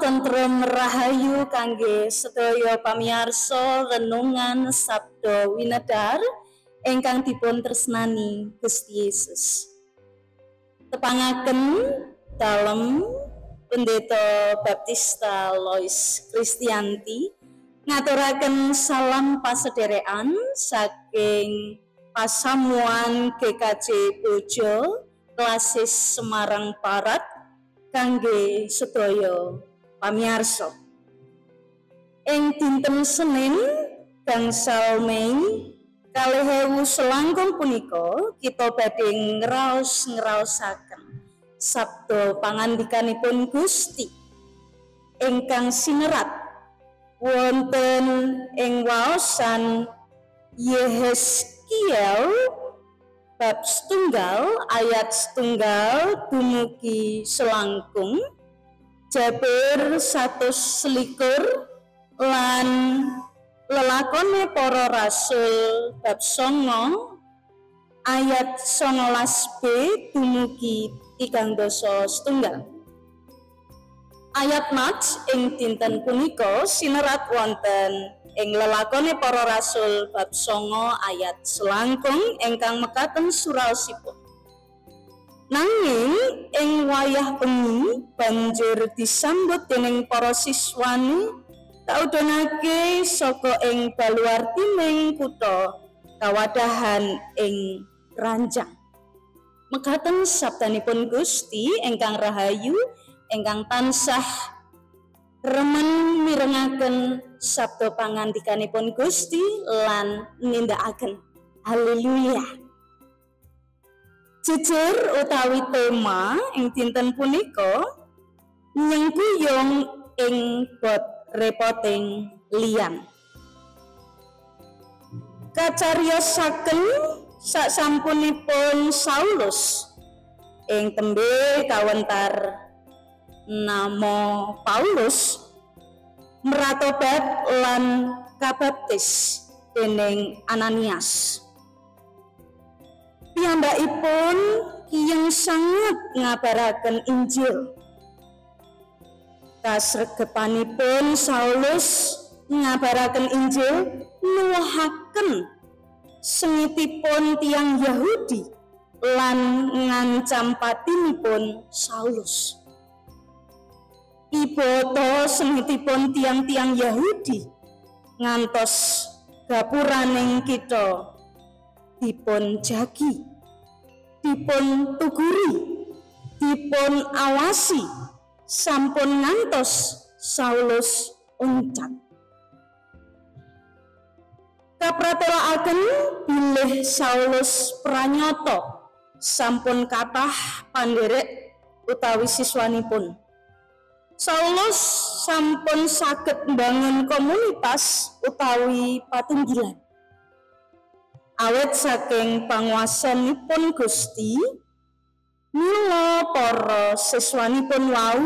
Tentrem rahayu kangge sedaya pamirsa renungan Sabda Winedhar ingkang dipun tresnani Gusti Yesus. Tepangaken dalem Pendeta Baptista Lois Kristianti ngaturaken salam pasederekan saking Pasamuan GKJ Bojo Klasis Semarang Barat kangge sedaya pamirsa. Ing dinten Senin gangsal Mei 2021 punika kita badhe ngraos-ngraosaken sabda pangandikanipun Gusti ingkang sinerat wonten ing waosan Yehezkiel bab setunggal ayat setunggal dumugi selangkung, Jabir 121 lan lelakone para rasul bab 9 ayat 19b dumugi 31. Ayat mats ing dinten punika sinerat wonten ing lelakone para rasul bab 9 ayat selangkung ingkang mekaten suraosipun. Nanging ing wayah bengi banjur disambut dening para siswane kaudonake saka ing baluartining kutha kawadahan ing ranjang. Mekaten sabdanipun Gusti ingkang rahayu ingkang tansah remen mirengaken sabda pangandikanipun Gusti lan nindakaken. Haleluya. Jejer utawi tema ing dinten punika nyengkuyung ing bot repoting liyan. Kacariyosaken sasampunipun Saulus ing tembe kawentar namo Paulus meratobat lan kabaptis dening Ananias. Piyambakipun kiyeng sanget ngabaraken Injil. Kasregepanipun Saulus ngabaraken Injil nuwuhaken sengitipun tiyang Yahudi lan ngancam patinipun Saulus. Ibata sengitipun tiang-tiang Yahudi ngantos gapuraning kita dipun jagi, dipun tuguri, dipun awasi sampun ngantos Saulus uncat. Kapratelakaken bilih Saulus pranyata sampun kathah pandherek utawi siswanipun. Saulus sampun saged mbangun komunitas utawi patunggilan. Awit saking panguwasanipun Gusti, mila para siswanipun wau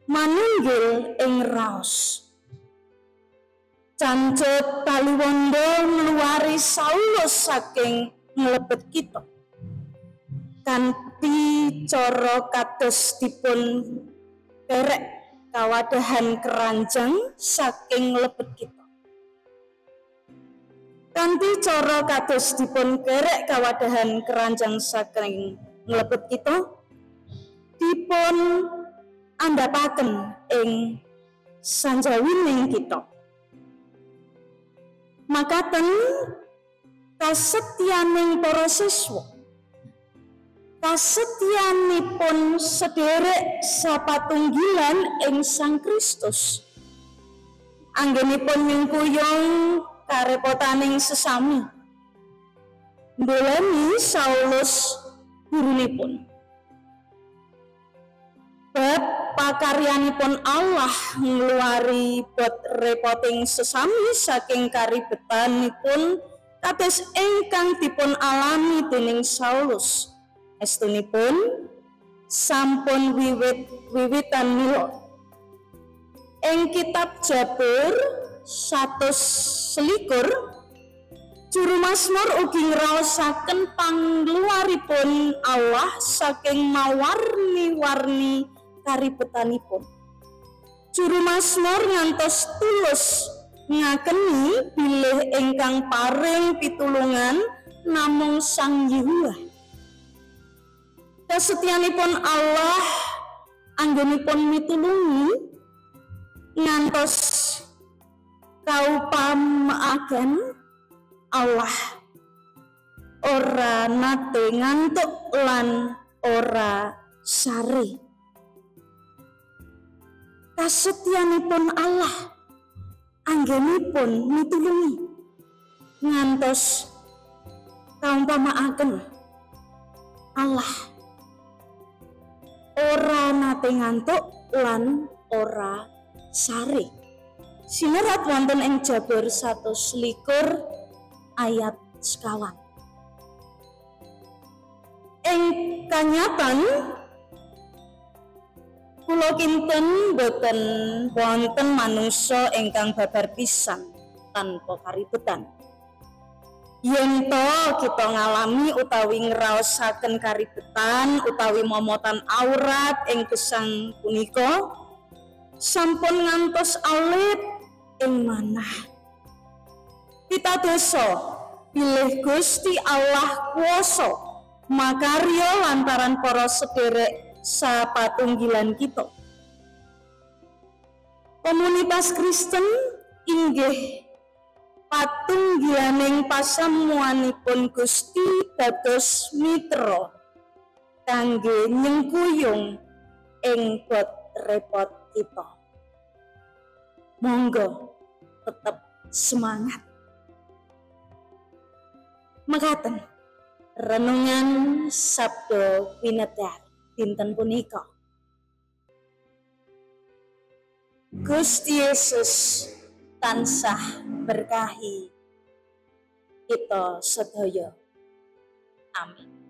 manunggil ing raos. Cancut taliwonda ngluwari Saulus saking nglebet kitha. Kanthi cara kados dipun kerek kawadahan keranjang saking lebet kita. Kanthi cara kados dipun kerek kawadahan keranjang saking nglebet kita dipun andhapaken ing sanjawining kita. Makaten kasetyaning para siswa, kasetyanipun sederek sapatunggilan ing Sang Kristus, anggenipun nyengkuyung karepotaning sesami, ndoleni Saulus gurunipun. Bab pakaryanipun Allah ngluwari bot repoting sesami saking karibetanipun kados ingkang dipun alami dening Saulus. Estunipun sampun wiwit-wiwitan mila. Ing kitab Jabur 121 juru mazmur ugi ngraosaken pangluwaripun Allah saking mawarni-warni karibetanipun. Juru Mazmur ngantos tulus ngakeni bilih ingkang paring pitulungan namung Sang Yehuwa. Kasetyanipun Allah anggenipun mitulungi ngantos kaupamaaken Allah ora nate ngantuk lan ora sare. Kasetyanipun Allah anggenipun mitulungi ngantos kaumpamaaken Allah ora nate ngantuk lan ora sare. Sinerat wonten ing Jabur 121 ayat 9. Ing kanyatan kula kinten boten wonten manungsa ingkang babar pisan tanpa karibetan. Yen to kita ngalami utawi ngraosaken karibetan utawi momotan aurat ing gesang punika sampun ngantos alit ing manah. Pitadosa bilih Gusti Allah kuwasa makarya lantaran para sederek sapatunggilan kita. Komunitas Kristen inggih patunggilaning pasamuanipun Gusti dados mitra kangge nyengkuyung ing bot repot kita. Monggo tetep semangat. Mekaten renungan Sabdo Winedar dinten punika. Gusti Yesus tansah berkahi kita sedaya. Amin.